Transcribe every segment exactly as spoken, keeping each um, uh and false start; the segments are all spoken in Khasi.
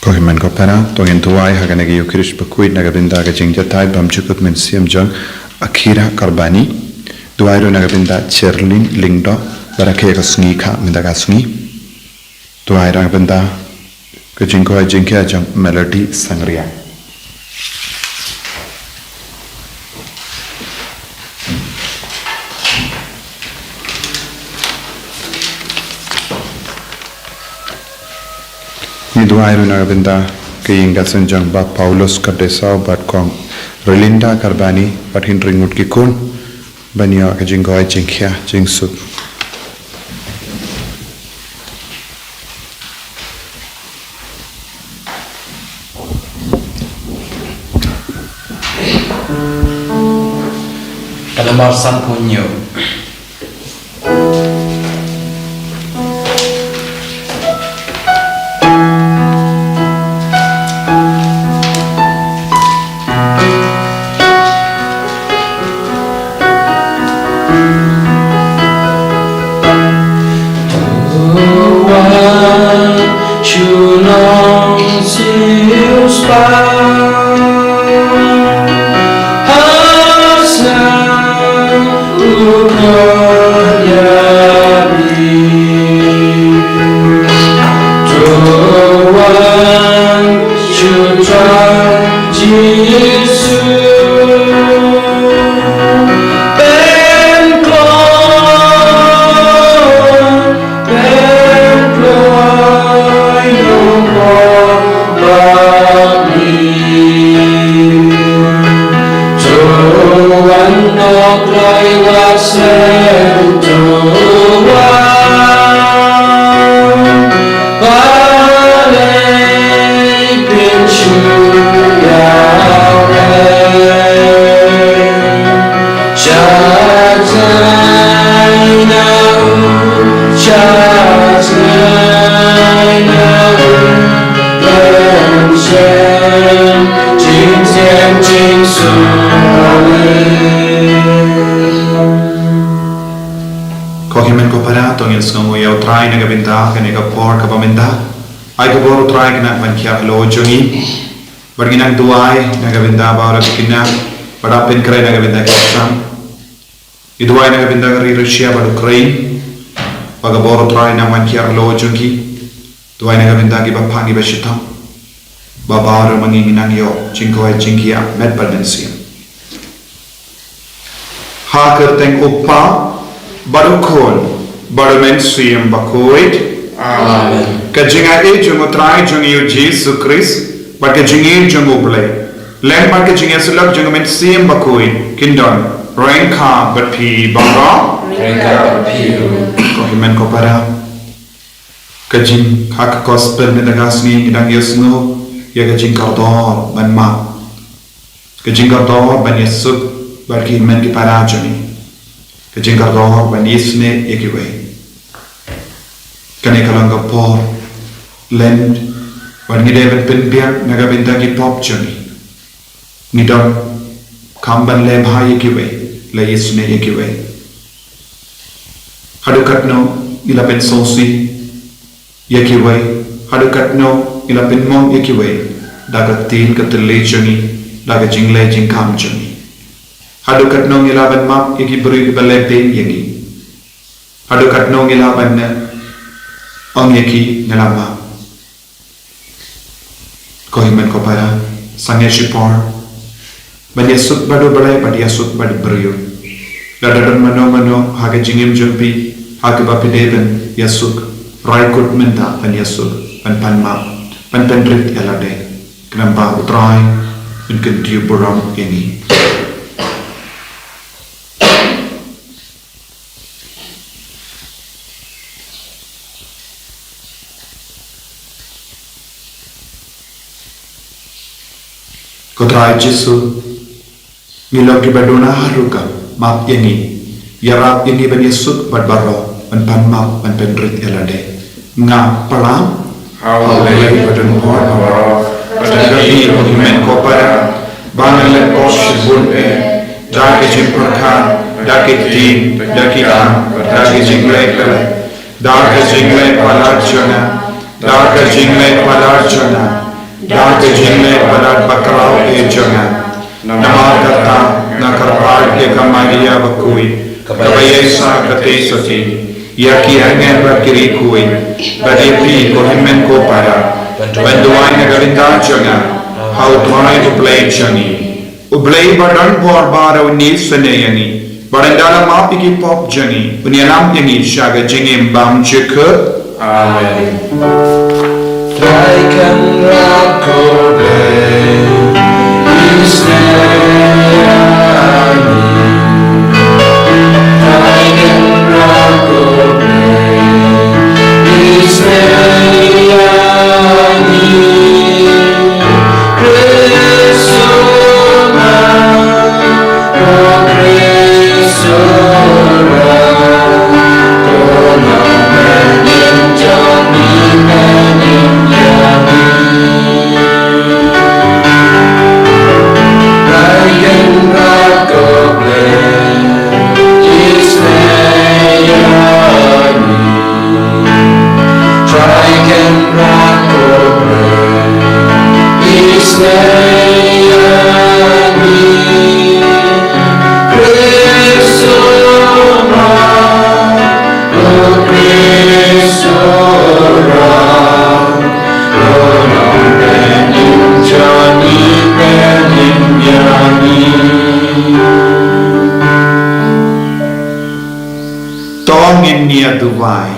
Ko hynmen ko para, to ngin duwai ha kane ka Eucharist bakhuid na ka bynta ka jingjatai bymjukut mynsiem jong Akira Karbani. Duwai ruh na ka bynta Cherlin Lyngdoh, ba rakhe ka sngi kha mynta ka sngi. Duwai na ka bynta ka jingkoit jingkhiah jong Melody Sangria. Ngi duwai ruh na ka bynta ka ïing ka sem jong Bah Paulus Kardesau bad Kong Relinda Karbani bad hynriew ngut ki khun, ban ïoh ka jingkoit jingkhiah jingsuk. Ka namar sanphew hynñiew. Ko hynmen ko para, to ngin sngewnguh ïa U Trai na ka bynta kane ka por kaba mynta. Ai ka bor, U Trai, kane ban khia halor jong ngi. Bad ngi nang duwai na ka bynta baroh ki khynnah, bad pynkhreh na ka bynta ki khynnah. Ngi duwai na ka bynta ka ri Russia bad Ukraine, ba ka bor, U Trai, nang wan khia halor jong ki. Duwai na ka bynta kiba phang kiba shitom, ba baroh ma ngi ngi nang ïoh jingkoit jingkhiah met bad mynsiem. Ha ka kyrteng U Kpa, bad U Khun, bad U Mynsiem Bakhuid. Amen. Ka jingai jong U Trai jong ngi U Jisu Khrist, bad ka jingïeit jong U Blei, lem bad ka jingïasyllok jong U Mynsiem Bakhuid, kin don ryngkat bad phi baroh. Ryngkat bad phi ruh. Ko hynmen ko para, ka jing, ha ka gospel mynta ka sngi ngi dang ïohsngew ïa ka jingkordor ban map. Ka jingkordor ban ïasuk bad ki hynmen ki para jong ngi. Ka jingkordor ban ïasnoh ïa kiwei. Kane ka long ka por Lent, ban ngi dei ban pynbiang na ka bynta ki pop jong ngi. Ngi donkam ban leh bha ïa kiwei, leh ïasnoh ïa kiwei. Haduh katno ngi la pynsngewsih ïa kiwei, haduh katno ngi la pynmong ïa kiwei da ka ktien ka thylliej jong ngi, da ka jingleh jingkam jong ngi. Haduh katno ngi lah ban map ïa ki briew kiba leh beiñ ïa ngi. Haduh katno ngi lah ban ong ïa ki, ngi la map. Ko hynmen ko para, sangeh shipor ban ïasuk bad U Blei bad ïasuk bad u briew. Lada don mano mano ha ka jingim jong phi ha kaba phi dei ban ïasuk, rai kut mynta ban ïasuk, ban pan map, ban pynrit ïa lade. Khnang ba U Trai un kyntiew burom ïa ngi. Ko Trai Jisu, ngi long kiba duna ha rukom, map ïa ngi. Ïarap ïa ngi ban ïasuk bad baroh, ban pan map, ban pynrit ïa lade. Nga pyrshang ha U Blei ba don bor ha baroh, bad ha phi ko hynmen ko para, ba ngan leh bor shibun eh, da ka jingpyrkhat, da ka ktien, da ka kam, da ka jingleh, da ka jingleh palat jong nga, da ka jingleh palat jong nga. Da ka jingïaleh balat bakhraw ïa jong nga. Namar kata nga kyrpad ïa ka Maria bakhuid, kaba ïaisah katei satei ïa ki angel bad ki riewkhuid, bad ïa phi ko hynmen ko para, ban duwai na ka bynta jong nga ha U Trai U Blei jong ngi. U Blei ba don bor baroh un isynei ïa ngi, bad un da la map ïa ki pop jong ngi, un ïalam ïa ngi sha ka jingim bymjukut. Amen. Trai Kynrad ko Blei, isynei ïa ngi. Trai Kynrad ko Blei, isynei ïa ngi. Khrist u Trai, ko Khrist u Trai, ko Nongpynim jong ngi, pynïap ïa ngi. Trai Kynrad ko Blei, isynei ïa ngi. Trai Kynrad ko Blei, isynei ïa ngi. Khrist u Trai, ko Khrist u Trai, ko Nongpynim jong ngi, pynïap ïa ngi. To ngin ïa duwai.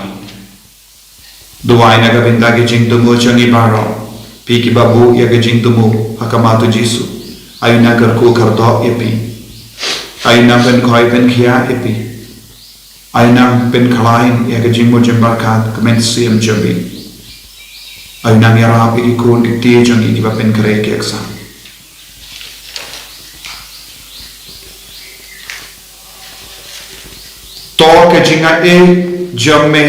Duwai na ka bynta ki jingthmu jong ngi baroh. Phi kiba buh ïa ka jingthmu ha khmat U Jisu, ai U nang kyrkhu kyrdoh ïa phi. Ai U nang pynkhoi pynkhiah ïa phi. Ai U nang pynkhlaiñ ïa ka jingmut jingpyrkhat ka mynsiem jong phi. Ai U nang ïarap ïa ki khun ki kti jong ngi kiba pynkhreh ïa ki aksap. To ka jingaiei jong me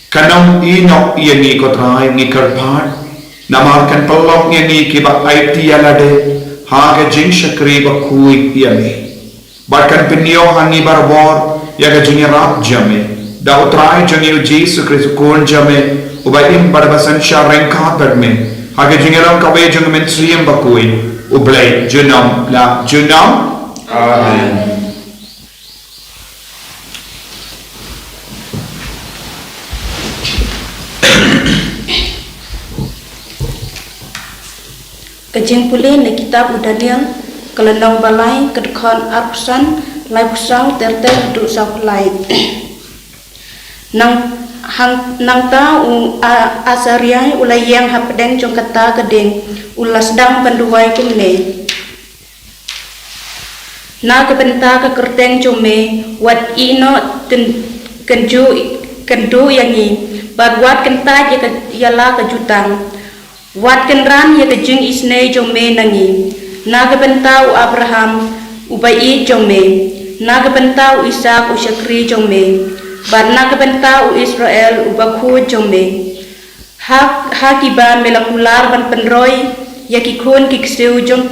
kan ym ïehnoh ïa ngi, ko Trai, ngi kyrpad, namar kan pynlong ïa ngi kiba aiti ïa lade ha ka jingshakri bakhuid ïa me. Bad kan pynïoh ha ngi barabor ïa ka jingïarap jong me, da U Trai jong ngi U Jisu Khrist U Khun jong me, uba im bad uba synshar ryngkat bad me, ha ka jingïalong kawei jong U Mynsiem Bakhuid, U Blei junom la junom. Amen. Ka jingpule na kitab u Daniel, ka lynnong ba lai, ka dkhot arphew san, laiphew saw ter ter haduh sawphew lai. Nang hang, nangta u A-, Asaria u la ïeng hapdeng jong kata ka dieng, u la sdang ban duwai kumne: Na ka bynta ka kyrteng jong me, wat ïehnoh tyn-, kynjuh, kynduh ïa ngi, bad wat kyntait ïa ka, ïa la ka jutang. Wat kynran ïa ka jingisynei jong me na ngi, na ka bynta u Abraham uba ïeit jong me, na ka bynta u Isaak u shakri jong me, bad na ka bynta u Israel u bakhuid jong me. Ha, ha kiba me la kular ban pynroi ïa ki khun ki ksiew jong,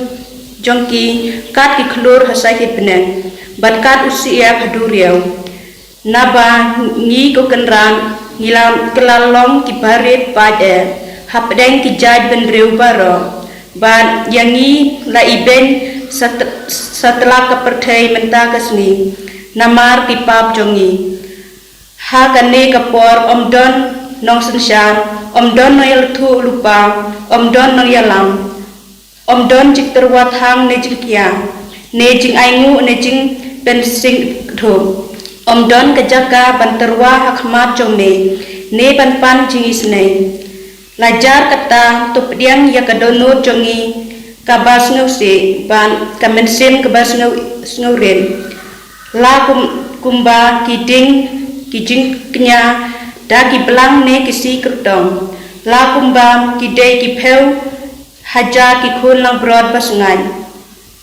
jong ki kat ki khlur ha sahit bneng, bad kat u siap ha duriaw. Naba ngi ko Kynrad, ngi la kylla long ki barit paid eh hapdeng ki jaitbynriew baroh, bad ïa ngi la ibeiñ sat-, satlak ka pyrthei mynta ka sngi, namar ki pap jong ngi. Ha kane ka por ym don nongsynshar, ym don nongïalthuh lypa, ym don nongïalam, ym don jingtyrwa thang ne jingkñia, ne jingainguh ne jingpynsngewthuh. Ym don ka jaka ban tyrwa ha khmat jong me, ne ban pan jingisynei. La jar kata, to pdiang ïa ka dohnud jong ngi kaba sngewsih, bad ka mynsiem kaba sngew, sngewrit. La kum, kumba ki ding ki jingkñia da ki blang ne ki shi kyrtong. La kumba ki dei ki phew hajar ki khun langbrot basngaid.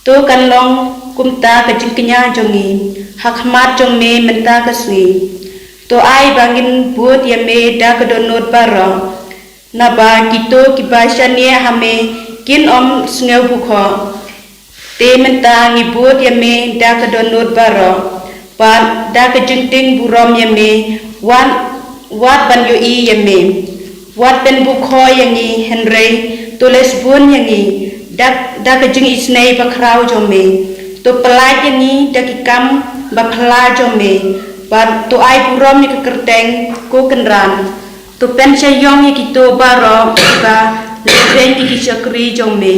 To kan long kumta ka jingkñia jong ngi ha khmat jong me mynta ka sngi. To ai ba ngin bud ïa me da ka dohnud baroh. Naba kito kiba shaniah ha me kin ym sngew bukhoh. Te mynta ngi bud ïa me da ka dohnud baroh, bad da ka jingtieng burom ïa me, wat, wat ban ïohi ïa me. Wat pynbukho ïa ngi, hynrei to leh shibun ïa ngi da, da ka jingisynei bakhraw jong me. To pyllait ïa ngi da ki kam baphylla jong me, bad to ai burom ïa ka kyrteng, ko Kynrad. To pynshah ïong ïa kito baroh kiba leh beiñ ïa ki shakri jong me.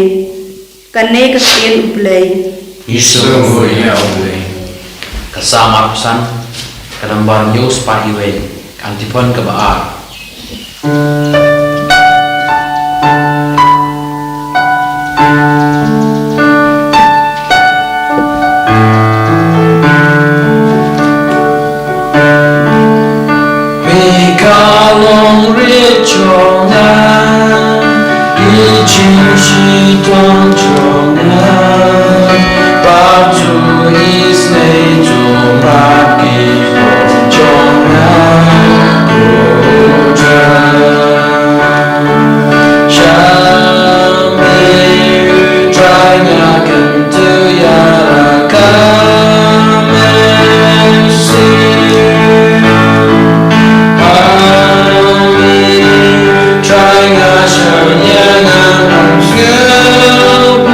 Kane ka ktien U Blei. Ngi sngewbha ïa U Blei. Ka Salm arphew san, ka nombar hynñiew spah wei, ka antiphon kaba ar. Phi ka long rit jong nga, i jingshitom jong nga, bad to isynei to map ki pop jong nga, ko Trai. Sha me, Trai, nga kyntu ïa la ka mynsiem. Ha me, Trai, nga shaniah, nga ym sngewbha.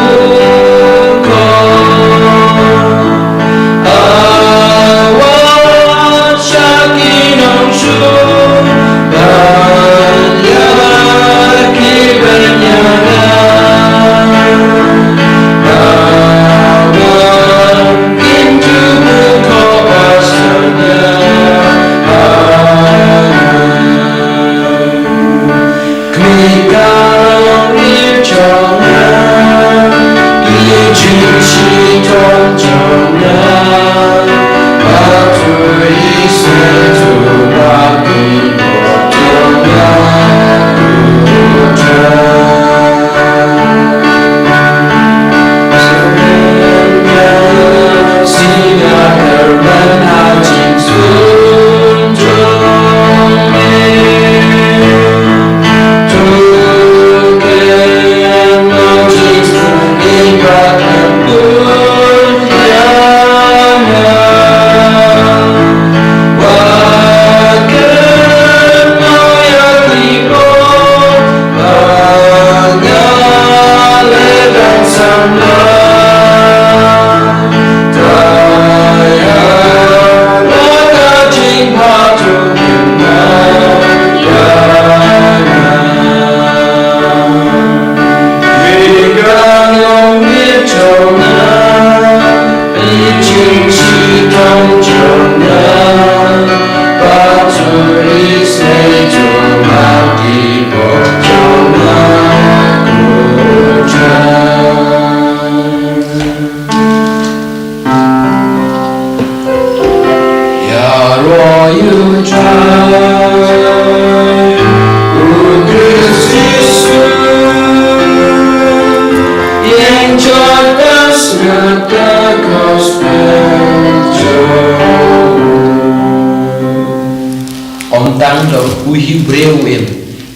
Ym tang da uwei u briew u im,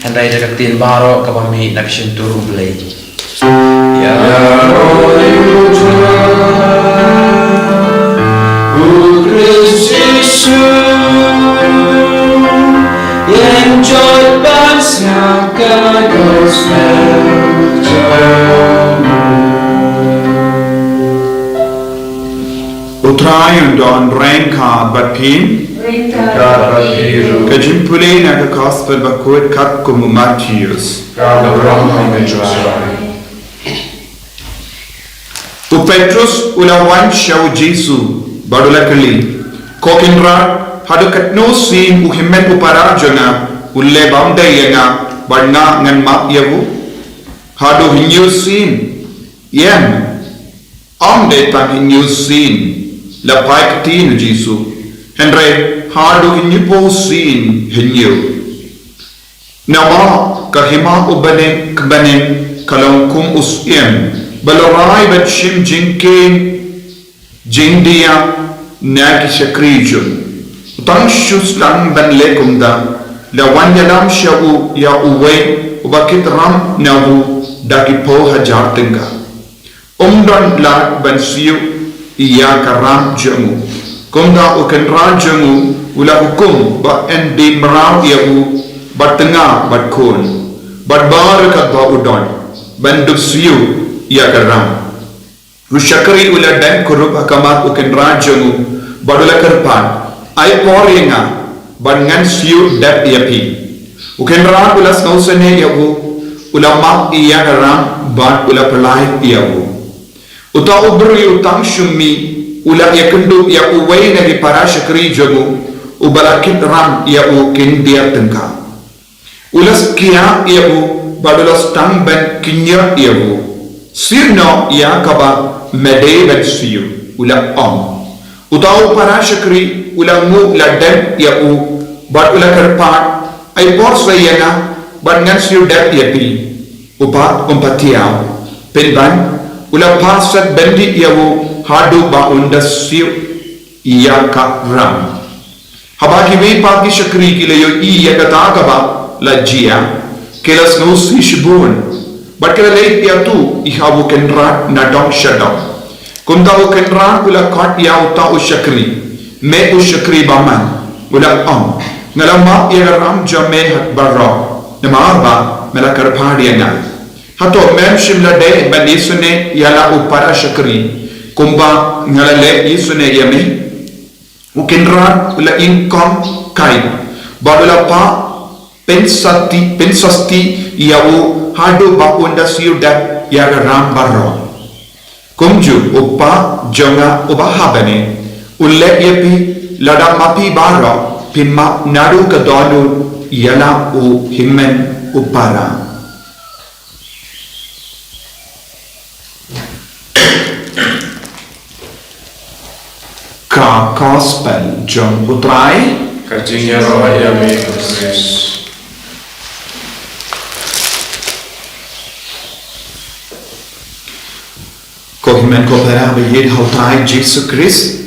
hynrei da ka ktien baroh kaba mih na ka shyntur U Blei. Ïaroh ïa u Trai, u Khrist Jisu, ïeng jot ban sngap ka gospel jong u. U Trai un don ryngkat bad phi. Ryngkat bad phi ruh. Ka jingpule na ka Gospel Bakhuid katkum u Mathaios. Ka burom ha me, Trai. U Petrus u la wan sha u Jisu bad u la kylli, Ko Kynrad, haduh katno sien u hynmen u para jong nga u leh bymdei ïa nga, bad nga ngan map ïa u? Haduh hynñiew sien? Ïeng, ym dei tang hynñiew sien, la pait ktien u Jisu, hynrei haduh hynñiewphew sien hynñiew. Namar ka hima u bneng ka bneng ka long kum u syiem ba la rai ban shim jingkieng jingdiah na ki shakri jong u. U tang shu sdang ban leh kumta, la wan ïalam sha u ïa uwei uba kit ramp na u da ki phew hajar tyngka. Um don lad ban siew ïa ka ramp jong u. Kumta u kynrad jong u u la hukum ba yn die mraw ïa u bad tnga bad khun, bad baroh katba u don, ban dup siew ïa ka ram. U shakri u la dem kurup ha khmat u kynrad jong u, bad u la kyrpad, "Ai por ïa nga, bad ngan siew dep ïa phi." U kynrad u la sngewsynei ïa u, u la map ïa ka ram, bad u la pynlait ïa u. Uta u briew u tang shumi, u la ïakynduh ïa uwei na ki para shakri jong u, uba la kit ram ïa u khyndiat tyngka. U la skhia ïa u, bad u la sdang ban kynjah ïa u. "Siew noh ïa kaba me dei ban siew," u la ong. Uta u para shakri u la nguh la dem ïa u, bad u la kyrpad, "Ai por sa ïa nga, bad ngan siew dep ïa phi." U pat um pat thiah. Pynban, u la phah set byndi ïa u, haduh ba un da siew ïa ka ram. Haba kiwei pat ki shakri ki la ïohi ïa kata kaba la jia, ki la sngewsih shibun, bad ki la leit ïathuh ïa u kynrad na dong sha dong. Kumta u kynrad u la khot ïa uta u shakri, me u shakri bymman, u la ong, "Nga la map ïa ka ram jong me ha baroh, namar ba me la kyrpad ïa nga. Hato mem shym la dei ban isynei ïa la u para shakri, kumba nga la leh isynei ïa me?" U kynrad u la ïeng kham kai, bad u la phah pynshitom, pynshitom ïa u, haduh ba un da siew dep ïa ka ram baroh. Kumjuh u Pa jong nga uba ha bneng, un leh ïa phi, lada ma phi baroh phi map naduh ka dohnud ïa la u hynmen u para. Ka Gospel jong u Trai. Ka jingïaroh ïa me, ko Khrist. Ko hynmen ko para ba ïeit ha u Trai Jisu Khrist,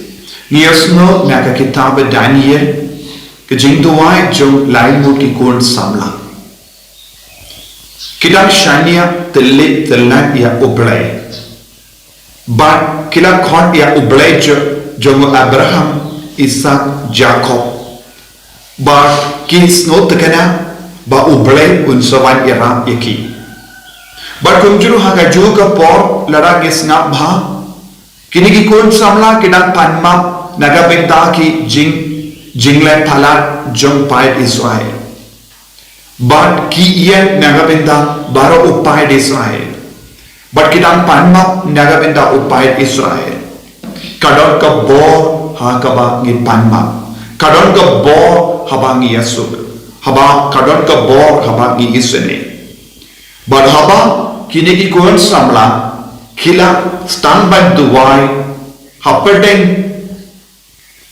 ngi ïohsngew na ka kitab Daniel, ka jingduwai jong lai ngut ki khun samla. Ki dang shaniah tylli tylli ïa U Blei. Bad ki la khot ïa U Blei jong, jong u Abraham, Isak, Jakob. Bad ki sngewtynnad ba U Blei un sa wan ïarap ïa ki. Bad kumjuh ruh ha kajuh ka por, lada ngi sngap bha, kine ki khun samla ki dang pan map na ka bynta ki jing, jingleh palat jong paid Israel. Bad ki ïeng na ka bynta baroh u paid Israel. Bad ki dang pan map na ka bynta u paid Israel. Ka don ka bor ha kaba ngi pan map. Ka don ka bor haba ngi ïasuk. Haba, ka don ka bor haba ngi isynei. Bad haba kine ki khun samla ki la sdang ban duwai hapdeng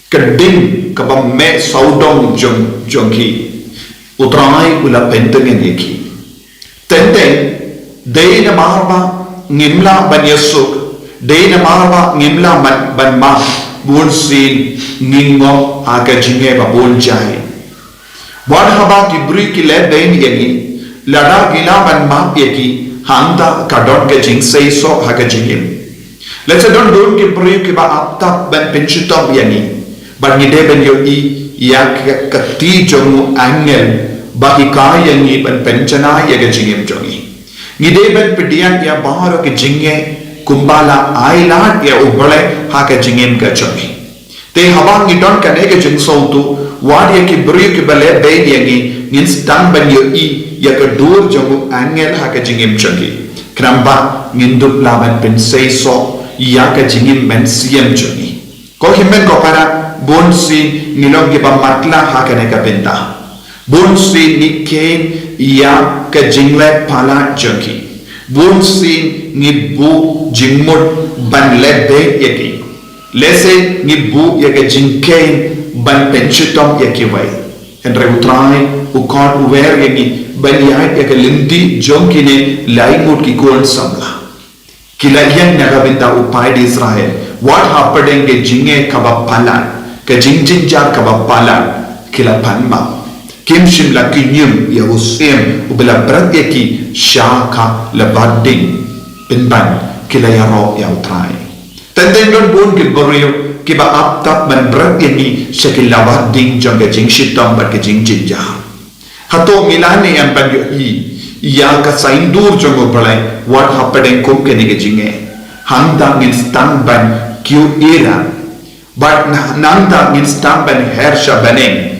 ka ding kaba meh sawdong jong, jong ki, U Trai u la pyntngen ïa ki. Teng teng, dei namar ba ngim lah ban ïasuk, dei namar ba ngim lah ban, ban map, bunsien ngi ngop ha ka jingeh ba bun jait. Wat haba ki briew ki leh beiñ ïa ngi, lada ngi lah ban map ïa ki, hangta ka don ka jingseisoh ha ka jingim. Lehse don bun ki briew kiba ap tap ban pynshitom ïa ngi. Bad ngi dei ban ïohi ïa ka, ka kti jong u angel ba hikai ïa ngi ban pynjanai ïa ka jingim jong ngi. Ngi dei ban pdiang ïa baroh ki jingeh kumba la ailad ïa U Blei ha ka jingim ka jong ngi. Te haba ngi don kane ka jingsngewthuh, wat ïa ki briew kiba leh beiñ ïa ngi, ngin sdang ban ïohi ïa ka dur jong u angel ha ka jingim jong ngi. Khnang ba ngin dup lah ban pynseisoh ïa ka jingim mynsiem jong ngi. Ko hynmen ko para, bunsien ngi long kiba matlah ha kane ka bynta. Bunsien ngi kheiñ ïa ka jingleh palat jong ki. Bunsien ngi buh jingmut ban leh beiñ ïa ki. Lehse ngi buh ïa ka jingkheiñ ban pynshitom ïa kiwei. Hynrei U Trai u khot, u wer ïa ngi ban ïaid ïa ka lynti jong kine lai ngut ki khun samla. Ki la ïeng na ka bynta u paid Israel. Wat hapdeng ka jingeh kaba palat, ka jingjynjar kaba palat, ki la pan map. Kim shym la kynñium ïa u Syiem uba la bret ïa ki sha ka lawatding. Pynban ki la ïaroh ïa U Trai. Teng teng don bun ki briew kiba ap tap ban bret ïa ngi sha ki lawatding jong ka jingshitom bad ka jingjynjar. Hato ngi lah ne em ban ïohi ïa ka saiñdur jong U Blei wat hapdeng kum kane ka jingeh? Hangta ngin sdang ban kiew ïa, bad na-, nangta ngin sdang ban her sha bneng.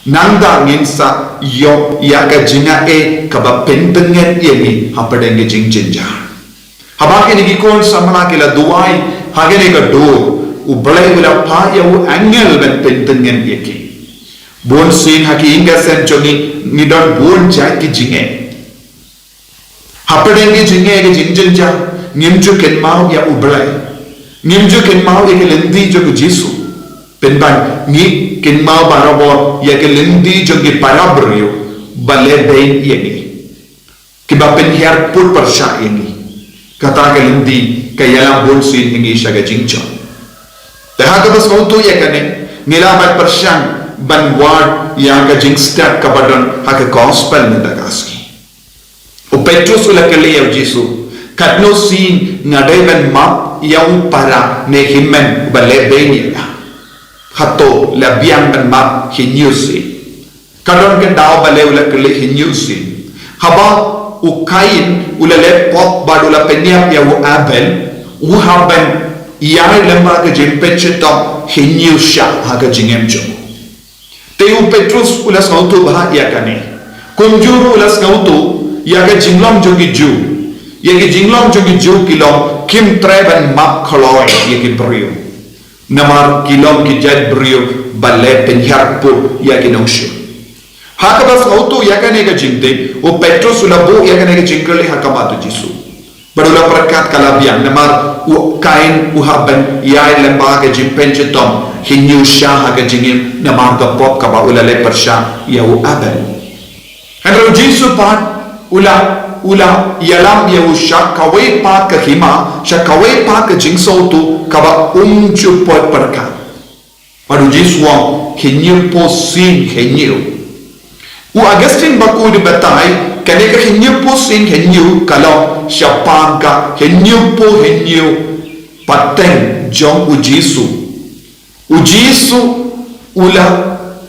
Nangta ngin sa ïoh ïa ka jingaiei kaba pyntngen ïa ngi hapdeng ka jingjynjar. Haba kine ki khun samla ki la duwai ha kane ka dur, U Blei u la phah ïa u angel ban pyntngen ïa ki. Bun sien ha ki ïing ki sem jong ngi, ngi don bun jait ki jingeh. Hapdeng ki jingeh ki jingjynjar, ngim ju kynmaw ïa U Blei. Ngim ju kynmaw ïa ki lynti jong U Jisu. Pynban ngi kynmaw barabor ïa ki lynti jong ki para briew ba leh beiñ ïa ngi, kiba pynhiar put pyrshah ïa ngi. Kata ka lynti ka ïalam bun sien ïa ngi sha ka jingjop. Te ha kaba sngewthuh ïa kane, ngi lah ban pyrshang ban wad ïa ka jingstad kaba don ha ka gospel mynta ka sngi. U Petrus u la kylli ïa U Jisu, katno sien nga dei ban map ïa u para ne hynmen uba leh beiñ ïa nga? Hato la biang ban map hynñiew sien? Ka don ka daw balei u la kylli hynñiew sien. Haba u Kain u la leh pop bad u la pynïap ïa u Abel, u hap ban ïai lyngba ka jingpynshitom hynñiew shah ha ka jingim jong u. Te u Petrus u la sngewthuh bha ïa kane. Kumjuh ruh u la sngewthuh ïa ka jinglong jong ki Jiw. Ïa ki jinglong jong ki Jiw ki long kim treh ban map kloi ïa ki briew. Namar ki long ki jait briew ba leh pynhiar put ïa ki nongshun. Ha kaba sngewthuh ïa kane ka jingtip, u Petrus u la buh ïa kane ka jingkylli ha khmat U Jisu. Bad u la pyrkhat ka la biang, namar u Kain u hap ban ïai lyngba ka jingpynshitom hynñiew shah ha ka jingim namar ka pop kaba u la leh pyrshah ïa u Abel. Hynrei U Jisu pat u la, u la ïalam ïa u sha kawei pat ka hima, sha kawei pat ka jingsngewthuh kaba um ju poi pyrkhat. Bad U Jisu u ong hynñiewphew sien hynñiew. U Augustine Bakhuid u batai, kane ka hynñiewphew sien hynñiew ka long shaphang ka hynñiewphew hynñiew pateng jong U Jisu. U Jisu u la,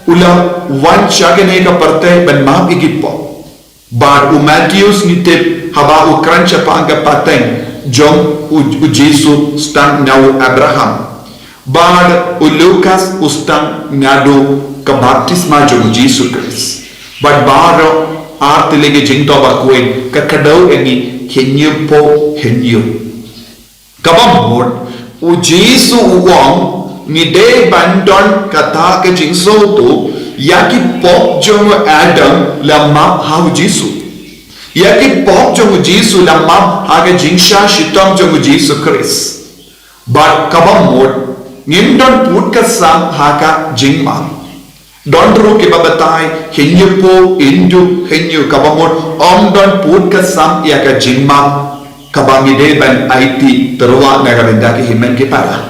u la wan sha kane ka pyrthei ban map ïa ki pop. Bad u Mathaios ngi tip haba u kren shaphang ka pateng jong U, U Jisu sdang na u Abraham. Bad u Lukas u sdang naduh ka baptisma jong U Jisu Khrist. Bad baroh ar tylli ki Jingthoh Bakhuid ka kdew ïa ngi hynñiewphew hynñiew. Kaba mut, U Jisu u ong, ngi dei ban don kata ka jingsngewthuh, ïa ki pop jong u Adam la map ha U Jisu. Ïa ki pop jong U Jisu la map ha ka jingshah shitom jong U Jisu Khrist. Bad kaba mut, ngim don put ka sam ha ka jingmap. Don ruh kiba batai hynñiewphew into hynñiew, kaba mut ym don put ka sam ïa ka jingmap kaba ngi dei ban aiti tyrwa na ka bynta ki hynmen ki para.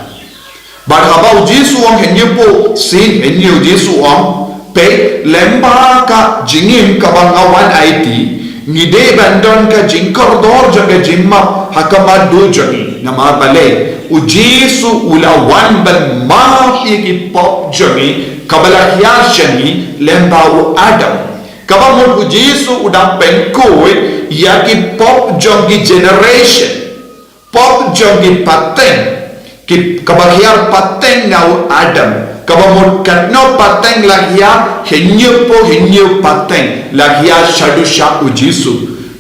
Bad haba U Jisu u ong hynñiewphew sien hynñiew, U Jisu u ong, peit, lyngba ka jingim kaba nga wan aiti, ngi dei ban don ka jingkordor jong ka jingmap ha khmat duh jong ngi. Namar balei? U Jisu u la wan ban map ïa ki pop jong ngi, kaba la hiar sha ngi lyngba u Adam. Kaba mut U Jisu u dang pynkhuid ïa ki pop jong ki generation, pop jong ki pateng, ki kaba hiar pateng na u Adam. Kaba mut katno pateng la hiar, hynñiewphew hynñiew pateng la hiar shaduh sha U Jisu.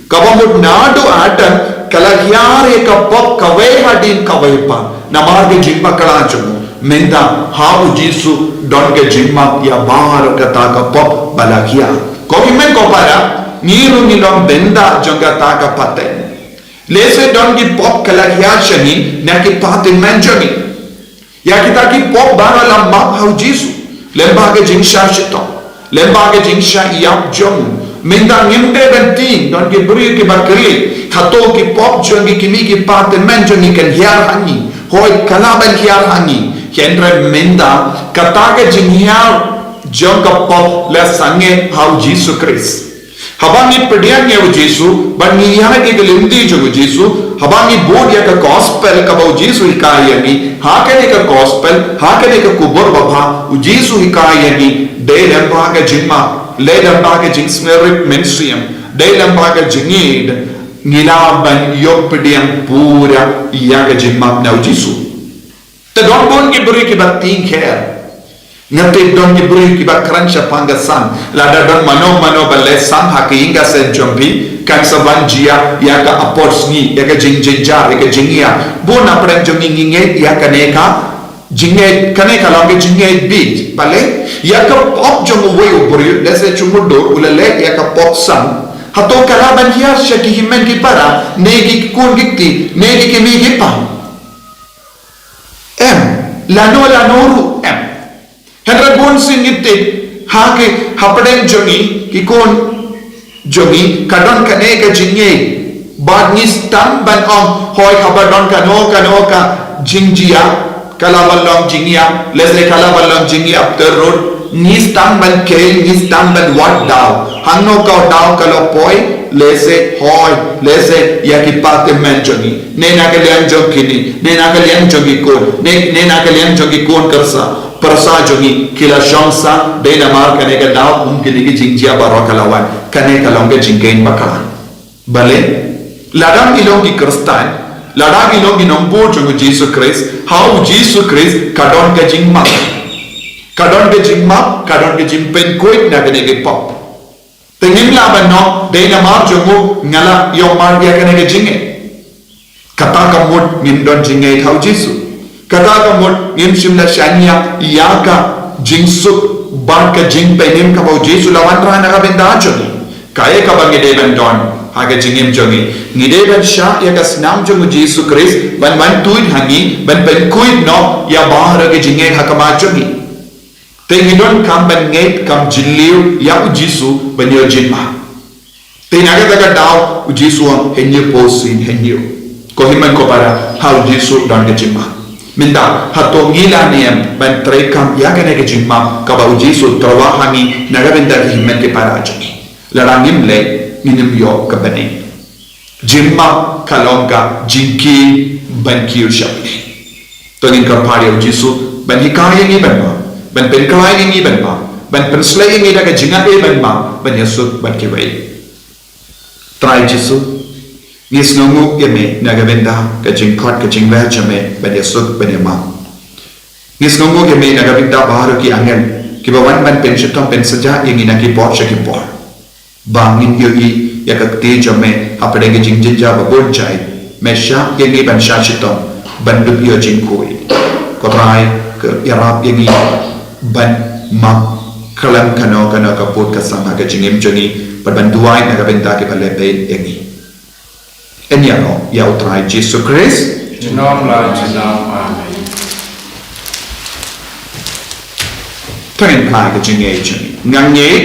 Kaba mut naduh Adam ka la hiar ïa ka pop kawei hadien kawei pat. Namar ka jingbakla jong u, mynta ha U Jisu don ka jingmap ïa baroh kata ka pop ba la hiar. Ko hynmen ko para, ngi ruh ngi long bynta jong kata ka pateng. Lehse don ki pop ka la hiar sha ngi na ki pateng man jong ngi. Ïa kita ki pop baroh la map ha U Jisu lyngba ka jingshah shitom, lyngba ka jingshah ïap jong u. Mynta ngim dei ban tieng, don ki briew kiba kylli, hato ki pop jong ngi, ki mih ki pateng man jong ngi kan hiar ha ngi? Hooid, ka lah ban hiar ha ngi. Hynrei mynta kata ka jinghiar jong ka pop la sangeh ha U Jisu Khrist. Haba ngi pdiang ïa U Jisu, bad ngi ïaid ïa ka lynti jong U Jisu, haba ngi bud ïa ka gospel kaba U Jisu hikai ïa ngi, ha kane ka gospel, ha kane ka khubor babha, U Jisu hikai ïa ngi, dei lyngba ka jingmap. Lei lem bad ka jingsngewrit mynsiem, dei lem bad ka jingngeit, ngi lah ban ïoh pdiang pura ïa ka jingmap na u Jisu. Te don bun ki briew kiba tieng kher. Nga tip don ki briew kiba kren shaphang ka sang. Lada don mano mano ba leh sang ha ka ïing ka sem jong phi, kan sa wan jia ïa ka apot sngi, ïa ka jingjynjar, ïa ka jingïap. Bun na pdeng jong ngi ngi ngeit ïa kane ka jingngeit, kane ka long ka jingngeit bieit. Balei? Ïa ka pop jong uwei u briew, lehse jong u dur, u la leh ïa ka pop sang. Hato ka lah ban hiar sha ki hynmen ki para, ne ki khun ki kti, ne ki kmie ki kpa? Em, lano lano ruh em. Hynrei bun sien ngi tip, ha ki, hapdeng jong ngi, ki khun jong ngi, ka don kane ka jingngeit. Bad ngi sdang ban ong, hooid haba don kano kano ka jingjia, ka lah ban long jingïap, lehse ka lah ban long jingïap terror, ngi sdang ban kheiñ, ngi sdang ban wad daw. Hangno ka daw ka la poi, lehse hooid, lehse ïa ki party member jong ngi. Ne na ka liang jong kine, ne na ka liang jong ki khun, ne, ne na ka liang jong ki khun kyrsa, pyrsa jong ngi, ki la shong sah, dei namar kane ka daw, kum kine ki jingjia baroh ka la wan, kane ka long ka jingkheiñ bakla. Balei? Lada ngi long ki Khristan, lada ngi long ki nongbuh jong u Jisu Khrist, ha u Jisu Khrist, ka don ka jingmap. Ka don ka jingmap, ka don ka jingpynkhuid na kane ka pop. Te ngim lah ban ong, dei namar jong u nga la ïoh mareh ïa kane ka jingngeit. Kata ka mut ngim don jingngeit ha u Jisu. Kata ka mut ngim shym la shaniah ïa ka jingsuk bad ka jingpynim kaba u Jisu la wanrah na ka bynta jong ngi. Kaei kaba ngi dei ban don ha ka jingim jong ngi? Ngi dei ban shah ïa ka snam jong u Jisu Khrist ban wan tuid ha ngi, ban pynkhuid noh ïa baroh ka jingngeit ha khmat jong ngi. Te ngi donkam ban ngeit kam jylliew ïa u Jisu ban ïoh jingmap. Te na kata ka daw u Jisu u ong, hynñiew phew sien hynñiew. Ko hynmen ko para, ha u Jisu don ka jingmap. Mynta hato ngi lah ne em ban treikam ïa kane ka jingmap kaba u Jisu u tyrwa ha ngi na ka bynta ki hynmen ki para jong ngi? Lada ngim leh, ngin ym ïoh ka bneng. Jingmap ka long ka jingkiew ban kiew sha pdeng. To ngin kyrpad ïa u Jisu ban hikai ïa ngi ban map, ban pynkhlaiñ ïa ngi ban map, ban pynshlei ïa ngi da ka jingaiei ban map, ban ïasuk bad kiwei. Trai Jisu, ngi sngewnguh ïa me na ka bynta ka jingkhot ka jingwei jong me ban ïasuk ban ïamap. Ngi sngewnguh ïa me na ka bynta baroh ki angel kiba wan ban pynshitom pynshitom ïa ngi na ki por sha ki por. Ba ngin ïohi ïa ka kti jong me hapdeng ka jingjynjar ba bun jait. Me shah ïa ngi ban shah shitom ban dup ïoh jingkhuid. Ko Trai, ïarap ïa ngi ban map khlem kano kano ka pud ka sang ha ka jingim jong ngi, bad ban duwai na ka bynta kiba leh beiñ ïa ngi. Ïa ngi ïa u Trai Jisu Khrist. Junom la junom. Amen. To ngin phai ka jingngeit jong ngi. Nga ngeit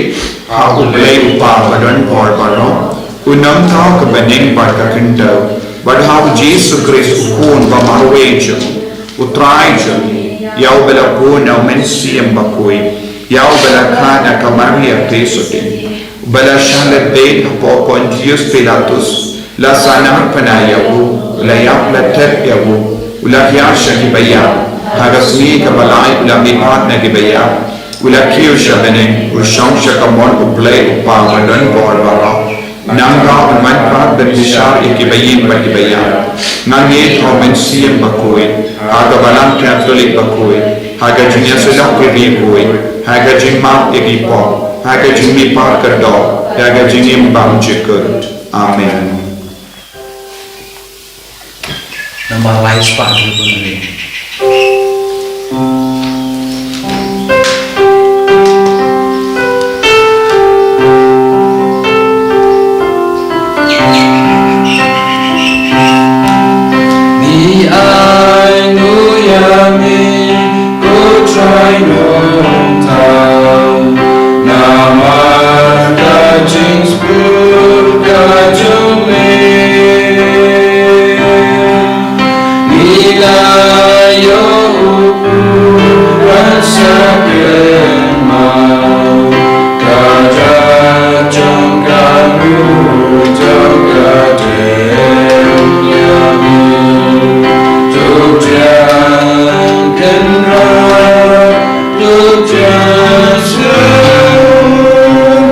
ha U Blei U Kpa ba don bor baroh, U Nongthaw ka bneng bad ka khyndew, bad ha U Jisu Khrist U Khun ba marwei jong ngi, U Trai jong ngi, ïa uba la bun na U Mynsiem Bakhuid, ïa uba la kha na ka Maria Theisotti, uba la shah leit beit hapoh Pontius Pilatus, la sahnarphna ïa u, la ïap la thep ïa u, u la hiar sha kiba ïap, ha ka sngi kaba lai u la mihpat na kiba ïap, u la kiew sha bneng, u shong sha kamon U Blei U Kpa ba don bor baroh. Nangta un wan pat ban bishar ïa kiba ïeit bad kiba ïap. Nga ngeit ha U Mynsiem Bakhuid, ha ka Balang Katholik bakhuid, ha ka jingïasyllok ki riewkhuid, ha ka jingmap ïa ki pop, ha ka jingmihpat ka doh, ha ka jingim bymjukut. Amen. Namar lai spah dei bun dei. Ni ai nu ïa mi, ko Trai Nongthaw, namar ka jingspur ka jong me. Ngi la ïoh u pura sa kynmaw, ka jong ka nu jong ka dei ïa mi. Tu jang kynrad, tu jang sngewbha.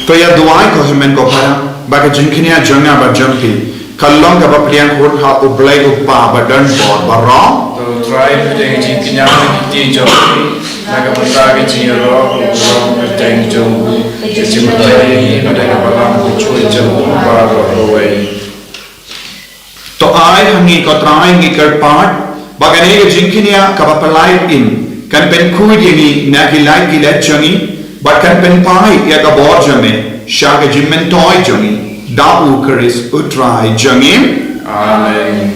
To ïa duwai ko hynmen ko para, ba ka jingkñia jong nga bad jong phi ka long kaba pdiang khuid ha U Blei U Kpa ba don bor baroh. To Trai, pdiang jingkñia ha ki kti jong phi na ka bynta ka jingïaroh u briew kyrteng jong u, ka jingmyntoi ïa ngi na ka balang u jong u baroh kawei. To ai ha ngi ko Trai ngi kyrpad ba kane ka jingkñia kaba pyllait im kan pynkhuid ïa ngi na ki lait ki lait jong ngi, bad kan pynpaw ïa ka bor jong me sha ka jingmyntoi jong ngi, da U Khrist U Trai jong ngi. Amen.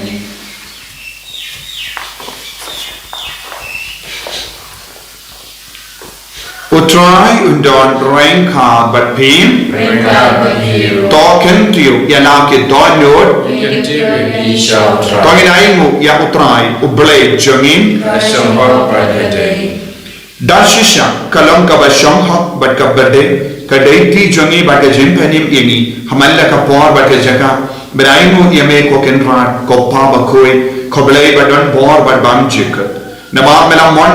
U Trai un don ryngkat bad phi. Ryngkat bad phi. To kyntiew ïa la ki dohnud. Kyntiew ïa ngi sha U Trai. To ngin ainguh ïa U Trai U Blei jong ngi. Ka shong hok bad ka dei. Da shisha ka long kaba shong hok bad kaba dei, ka dei ti jong ngi bad ka jingpynim ïa ngi ha man la ka por bad ka jaka, ban ainguh ïa me ko Kynrad, ko Pa bakhuid, ko Blei ba don bor bad bymjukut. Namar me la mon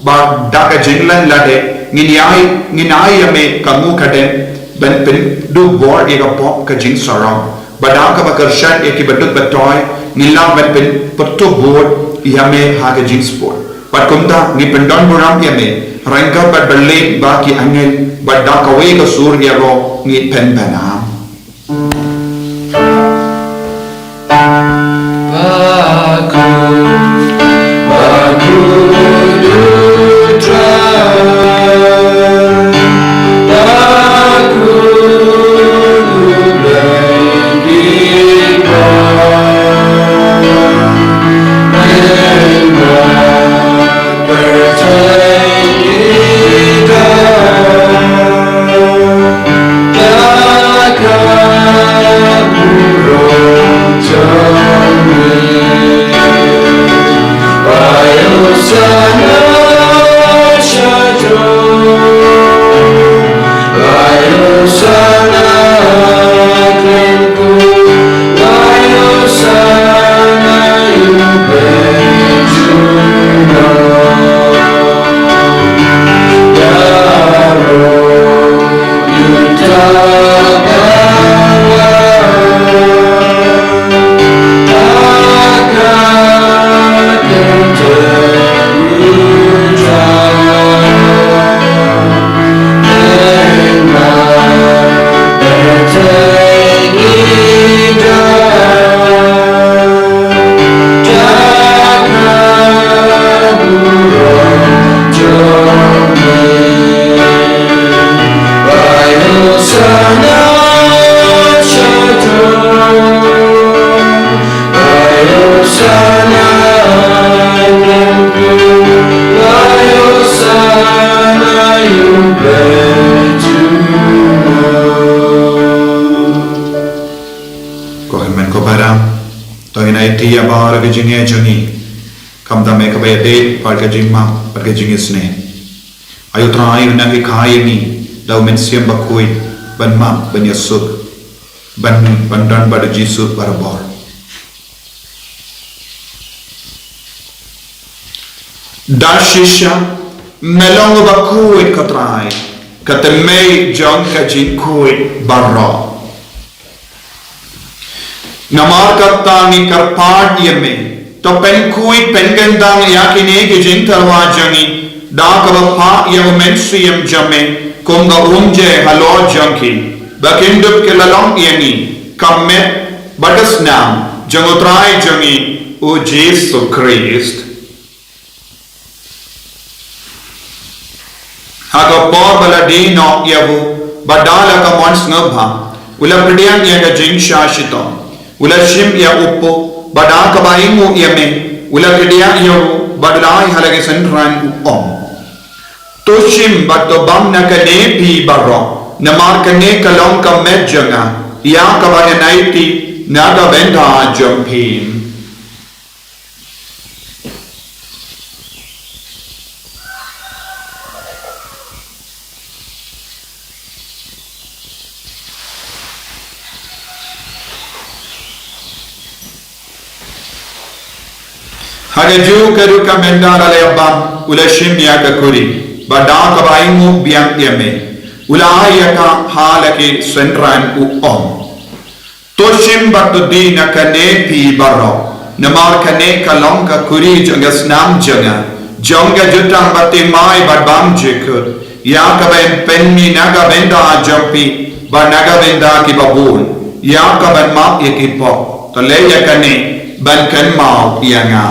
ba da ka jinglan lade ngin ïai, ngin ai ïa me ka nguh ka dem ban pynduh bor ïa ka pop ka jingsarong, ba da kaba kyrshan ïa ki baduk batoi ngin lah ban pynpyrtuh bud ïa me ha ka jingsput. Bad kumta ngi pyndonburom ïa me ryngkat bad balei ba ki angel bad da kawei ka sur ïaroh ngi pynpaw. Ko hynmen ko para, to ngin aiti ïa baroh ka jingeh jong ngi, khamtam ïa kaba ïadei bad ka jingmap bad ka jingisynei. Ai U Trai un nang hikai ïa ngi da U Mynsiem Bakhuid ban map ban ïasuk ban, ban don bad U Jisu barabor. Da shisha me long uba khuid ko Trai, ka tymmen jong ka jingkhuid baroh. Namar kata ngi kyrpad ïa me, to pynkhuid pynkyntang ïa kine ki jingtyrwa jong ngi da kaba phah ïa U Mynsiem jong me kum ka umjai halor jong ki, ba kin dup ki la long ïa ngi ka met bad ka snam jong U Trai jong ngi U Jisu Khrist. Ha ka por ba la die noh ïa u, bad da la ka mon sngewbha, u la pdiang ïa ka jingshah shitom, u la shim ïa u puk, bad da kaba ainguh ïa me, u la kdiah ïa u, bad u la ai ha la ki synran, u ong: To shim bad to bam na kane phi baroh, namar kane ka long ka met jong nga, ïa kaba ngan aiti na ka bynta jong phi. Ha kajuh ka rukom mynta la leh bam, u la shim ïa ka kuri, bad da kaba ainguh biang ïa me, u la ai ïa ka ha la ki synran, u ong: To shim bad to die na kane phi baroh, namar kane ka long ka kuri jong ka snam jong nga, jong ka jutang bad thymmai bad bymjukut. Ïa kaban pynmih na ka bynta jong phi bad na ka bynta kiba bun, ïa kaban map ïa ki pop. To leh ïa kane ban kynmaw ïa nga.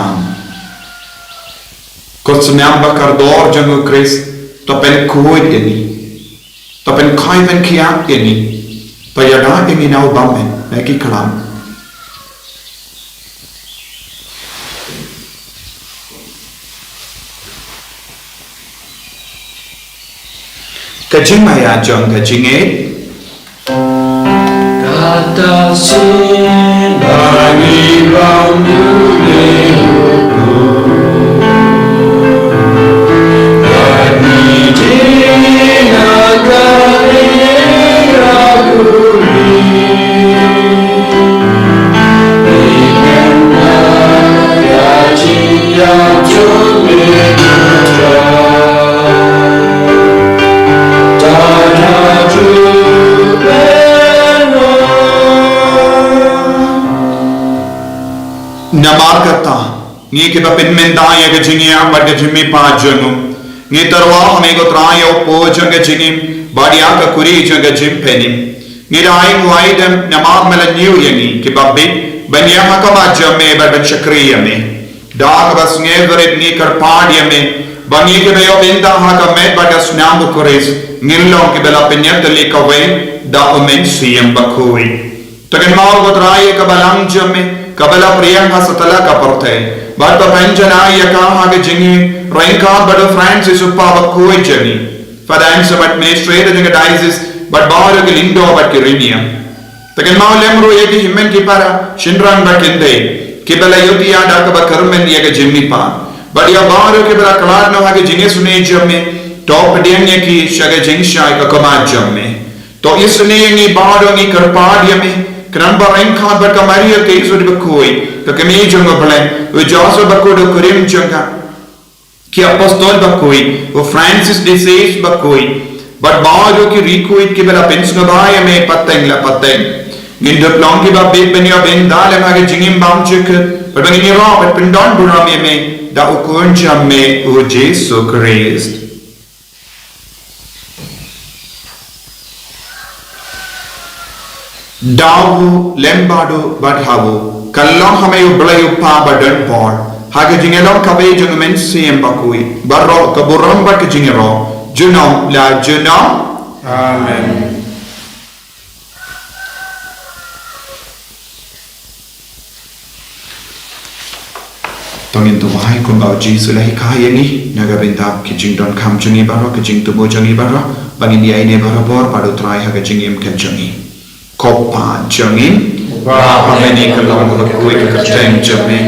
Ko sniang ba kordor jong u Khrist, to pynkhuid ïa ngi. To pynkhuid pynkhiah ïa ngi. To ïada ïa ngi na u bymmen na ki klam. Ka jingmaïa jong ka jingngeit. Kata sien ba ngi bam ïa u Khrist, ba ngi die na ka ri ka kuri. Namar kata, ngi kiba pynmynta ïa ka jingïap bad ka jingmihpat jong u, ngi tyrwa ha me ko Trai ïa u pud jong ka jingim bad ïa ka kuri jong ka jingpynim. Ngi da ai nguai dem namar me la ñiew ïa ngi kiba bit ban ïeng ha khmat jong me bad ban shakri ïa me. Da kaba sngewrit ngi kyrpad ïa me ba ngi kiba ïoh bynta ha ka met bad ka snam u Khrist, ngin long kiba la pynïatylli kawei da u Mynsiem Bakhuid. To kynmaw ko Trai ïa ka balang jong me kaba la pdiang ha satlak ka pyrthei, bad to pynjanai ïa ka ha ka jingim ryngkat bad u Francis u Pop bakhuid jong ngi, Father Anselm, Administrator jong ka Diocese, bad baroh ki lyngdoh bad ki riewniam. To kynmaw lem ruh ïa ki hynmen ki para, shynrang bad kynthei, kiba la ïohi ïa da kaba kyrmen ïa ka jingmihpat, bad ïa baroh kiba la khlad noh ha ka jingisynei jong me, to pdiang ïa ki sha ka jingshai ka khmat jong me. To isynei ïa ngi baroh, ngi kyrpad ïa me, khnang ba ryngkat bad ka Maria ka Joseph bakhuid, ka kmie jong u Blei, u Joseph bakhuid u kurim jong ka, ki apostol bakhuid, u Francis de Sales bakhuid, bad baroh ki riewkhuid kiba la pynsngewbha ïa me pateng la pateng, ngin dup long kiba bit ban ïoh bynta lem ha ka jingim bymjukut, bad ba ngin ïaroh bad pyndon burom ïa me da u Khun jong me u Jisu Khrist. Da u lem bad u bad ha u, ka long ha me U Blei U Kpa badonbor, ha ka jingïalong kawei jong u Mynsiem Bakhuid, baroh ka burom bad ka jingïaroh, junom la junom. Amen. To ngin duwai kumba u Jisu u la hikai ïa ngi, na ka bynta ki jingdonkam jong ngi baroh, ki jingthmu jong ngi baroh, ba ngin ïaineh barabor bad u Trai ha ka jingim ka jong ngi. Ko Pa jong ngi, uba ha bneng, ka long bakhuid ka kyrteng jong me,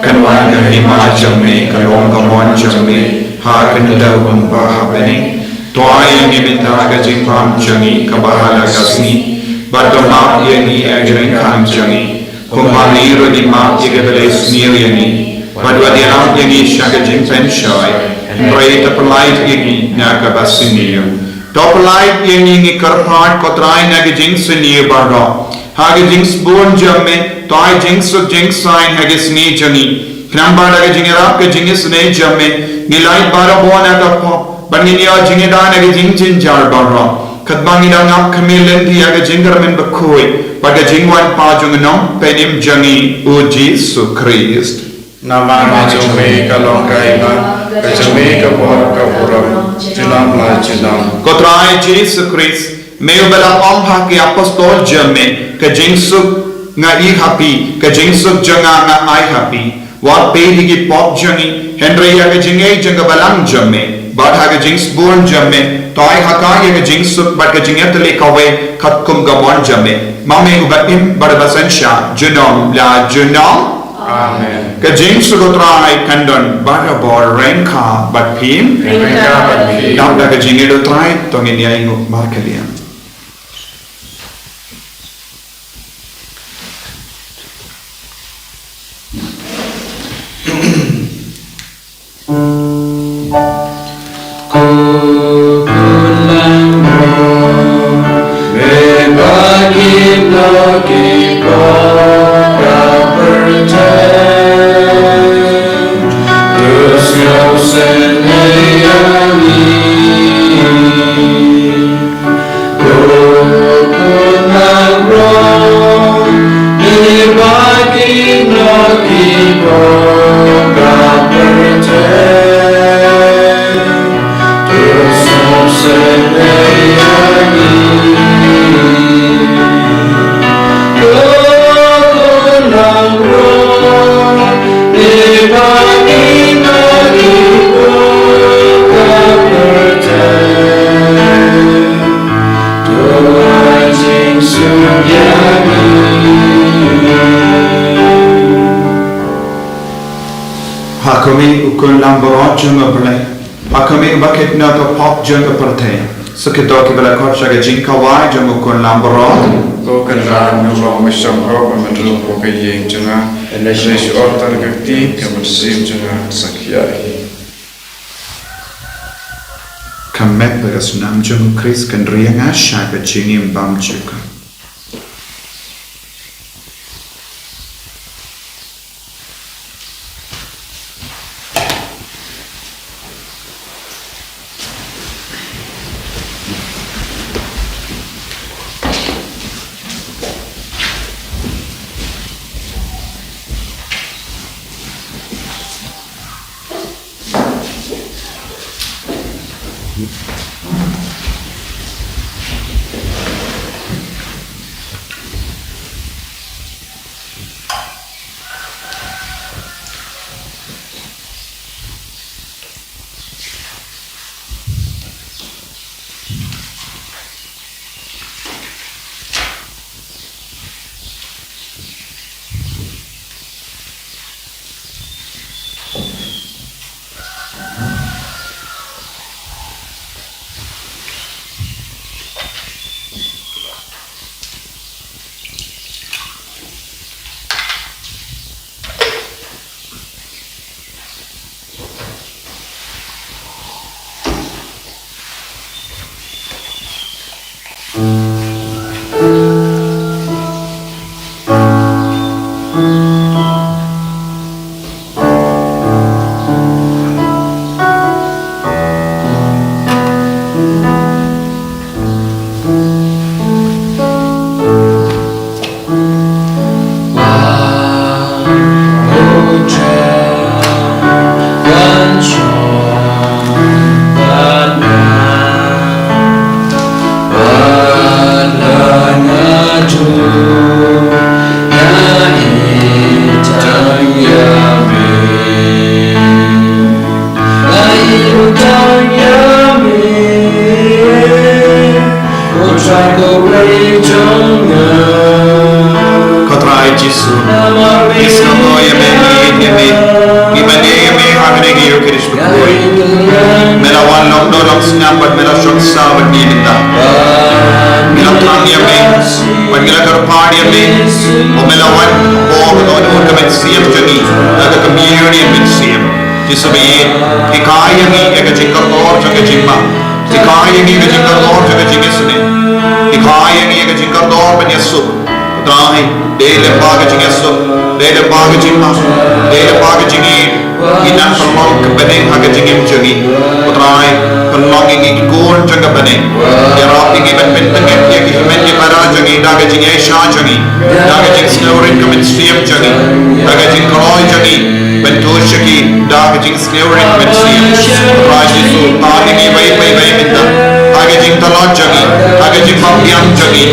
kan wan ka hima jong me, kan long ka mon jong me, ha ka khyndew kumba ha bneng. To ai ïa ngi mynta ka jingbam jong ngi kaba ha la ka sngi, bad to map ïa ngi ïa ki ryngkat jong ngi, kumba ngi ruh ngi map ïa kiba la sniew ïa ngi, bad wat ïalam ïa ngi sha ka jingpynshoi, hynrei to pyllait ïa ngi na kaba sniew. To pyllait ïa ngi, ngi kyrpad ko Trai, na ka jingsniew baroh. Ha ka jingsbun jong me, to ai jingsuk jingsaiñ ha ka sngi jong ngi, khnang ba da ka jingïarap ka jingisynei jong me, ngin lait barabor na ka pop, bad ngin ïoh jingïada na ka jingjynjar baroh, katba ngi dang ap khmih lynti ïa ka jingkyrmen bakhuid bad ka jingwan pat jong u Nongpynim jong ngi u Jisu Khrist. Namar ka jong me ka long ka hima, ka jong me ka bor, ka burom, junom la junom. Ko Trai Jisu Khrist, me uba la ong ha ki apostol jong me, ka jingsuk nga ai ha phi, ka jingsuk jong nga nga ai ha phi. Wat peit ïa ki pop jong ngi, hynrei ïa ka jingngeit jong ka balang jong me, bad ha ka jingsbun jong me, to ai ha ka ïa ka jingsuk bad ka jingïatylli kawei katkum ka mon jong me. Ma me uba im bad uba synshar, junom la junom. Amen. Ka jingsuk u Trai kan don barabor ryngkat bad phi. Ryngkat bad phi. Dap da ka jingngeit u Trai, to ngin ïainguh markylliang. Ko khun langbrot, me ba ki nongkynnoh ki pop ka pyrthei, to sngewsynei ïa ngi. Ha khmih, u khun langbrot jong U Blei. Ha khmih, ba kit na ka pop jong ka pyrthei. Sa kito kiba la khot sha ka jingkawei jong u khun langbrot. Ko Kynrad, ngi long ba shong hok ba me ruh ko ka ïing jong nga. Hynrei shu ot tang ka kti, ka mynsiem jong nga sa khia hi. Ka met bad ka snam jong U Khrist kan ri ïa nga sha ka jingim bymjukut. Ko Trai Jisu, ngi sngewthuh ïa me, ngi ïeit ïa me, ngi mane ïa me ha kane ka ïing ka ri bakhuid. Me la wan long doh long sngap bad me la shong sah bad ngi mynta. Ngi la thrang ïa me bad ngi la kyrpad ïa me. Ba me la wan hapoh ka dohnud ka mynsiem jong ngi da ka communion mynsiem. Jisu ba ïeit, hikai ïa ngi ïa ka jingkordor jong ka jingma. Hikai ïa ngi ïa ka jingkordor jong ka jingisynei. Hikai ïa ngi ïa ka jingkordor ban ïasuk. Trai, dei lyngba ka jingïasuk, dei lyngba ka jingma, dei lyngba ka jingim, ngi nang pynlong ka bneng ha ka jingim jong ngi. Ko Trai, pynlong ïa ngi ki khun jong ka bneng. Ïarap ïa ngi ban pyntngit ïa ki hynmen ki para jong ngi da ka jingïaishah jong ngi, da ka jingsngewrit ka mynsiem jong ngi, da ka jingkloi jong ngi ban tur sha ki da ka jing sngewrit mynsiem. Trai Jisu, ha ka jingïeit bad ka jingïeit mynta, ha ka jingtlot jong ngi, ha ka jingbymbiang jong ngi,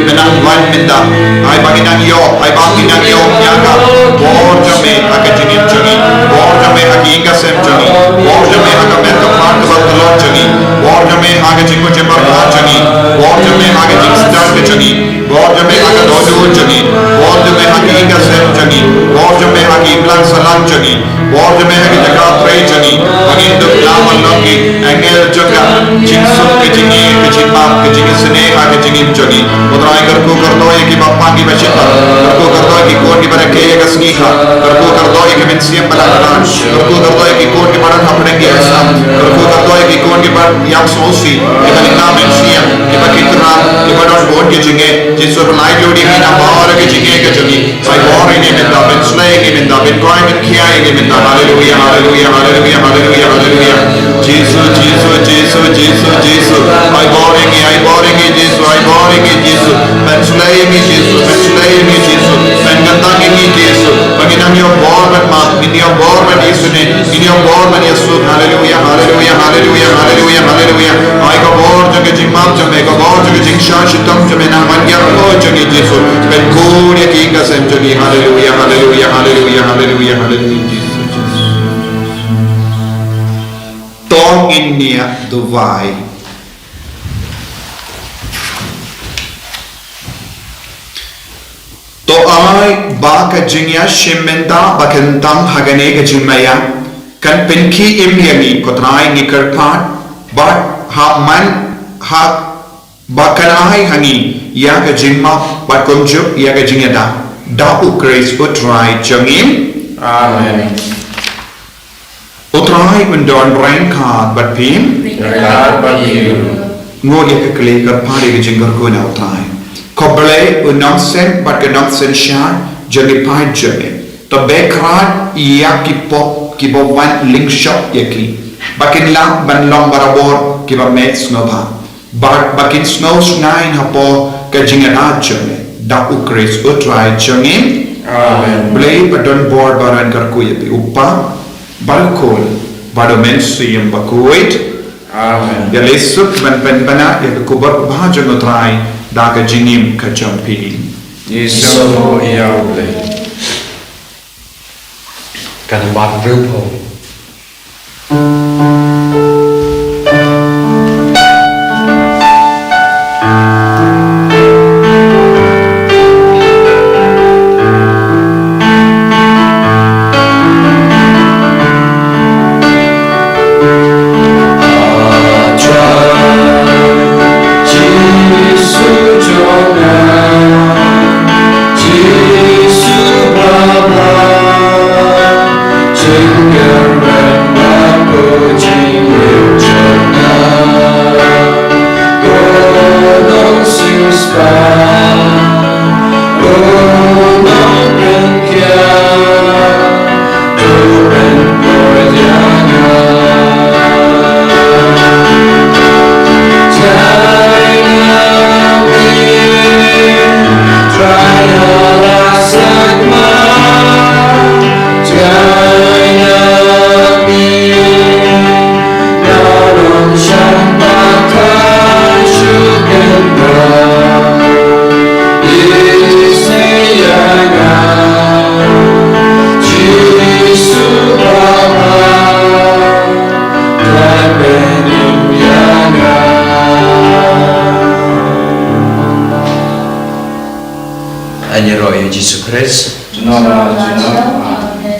mynta wan mynta. Haba ngi nang ïoh, haba ngi nang ïoh ïa ka bor jong me ha ka jingim jong ngi, bor jong me ha ka ïing ka sem jong ngi, bor jong me ha ka met ka phad kaba tlot jong ngi, bor jong me ha ka jingmut jingpyrkhat jong ngi, bor jong me ha ka jingstad ka jong ngi. Bor jong me ha ka dohnud jong ngi. Bor jong me ha ka ïing ka sem jong ngi. Bor jong me ha ka imlang sahlang jong ngi. Bor jong me ha ka jaka trei jong ngi. Ba ngin dup ïa ban long ki angel jong ka jingsuk, ka jingïeit, ka jingmap, ka jingisynei ha ka jingim jong ngi. Ko Trai, kyrkhu kyrdoh ïa kiba pang kiba shitom. Kyrkhu kyrdoh ïa ki khun kiba rakhe ïa ka sngi kha. Kyrkhu kyrdoh ïa ki Mynsiem Balang Kynrad, kyrkhu kyrdoh ïa ki khun kiba don hapdeng ki aisam, kyrkhu kyrdoh ïa ki khun kiba ïap sngewsih, kiba lyngba mynsiem, kiba ki thrang, kiba don bun ki jingeh. Jisu, pyllait lut ïa ngi na baroh ki jingeh ka jong ngi. Ai bor ïa ngi mynta, pynslei ïa ngi mynta, pynkoit pynkhia ïa ngi mynta. Haleluia, haleluia, haleluia, haleluia, haleluia. Jisu, Jisu, Jisu, Jisu, Jisu. Ai bor ïa ngi, ai bor ïa ngi Jisu, ai bor ïa ngi Jisu. Pynslei ïa ngi Jisu, pynslei ïa ngi Jisu. Pynkyntang ïa ngi Jisu. Ba ngin ïoh bor ban map, ngin ïoh bor ban isynei, ngin ïoh bor ban ïasuk. Haleluia, haleluia, haleluia, haleluia, haleluia. Ai ka bor jong ka jingmap jong me, ka bor jong ka jingshah shitom jong me, nang ban ïaroh jong ngi Jisu. Pynkhun ïa ki ïing ka sem jong ngi. Haleluia, haleluia, haleluia, haleluia, haleluia, Jisu, Jisu. To ngin ïa duwai. To ai ba ka jingïashim bynta ba kan tang ha kane ka jingmaïa kan pynkhie im ïa ngi, ko Trai, ngi kyrpad, bad ha man ha ba kan ai ha ngi ïa ka jingmap bad kumjuh ïa ka jingïada. Da U Khrist U Trai jong ngi. Amen. U Trai un don ryngkat bad phi. Ryngkat bad phi. Nguh ïa ka kli, kyrpad ïa ka jingkyrkhu na U Trai. Ko Blei u nongseng bad ka nongsynshar jong ki paid jong me. To beh khrat ïa ki pop kiba wan lyngshop ïa ki, ba kin lah ban long barabor kiba me sngewbha, bad ba kin sngew shngaiñ hapoh ka jingïada jong me. Da U Khrist U Trai jong ngi. Amen. Blei ba don bor ba un kyrkhu ïa phi, U Kpa, bad U Khun, bad U Mynsiem Bakhuid. Amen. Ïa leit suk ban pynbna ïa ka khubor babha jong U Trai da ka jingim ka jong phi. Ngi sngewbha ïa U Blei. Ka nambar hynriewphew. Ïaroh ïa Jisu Khrist. Amen.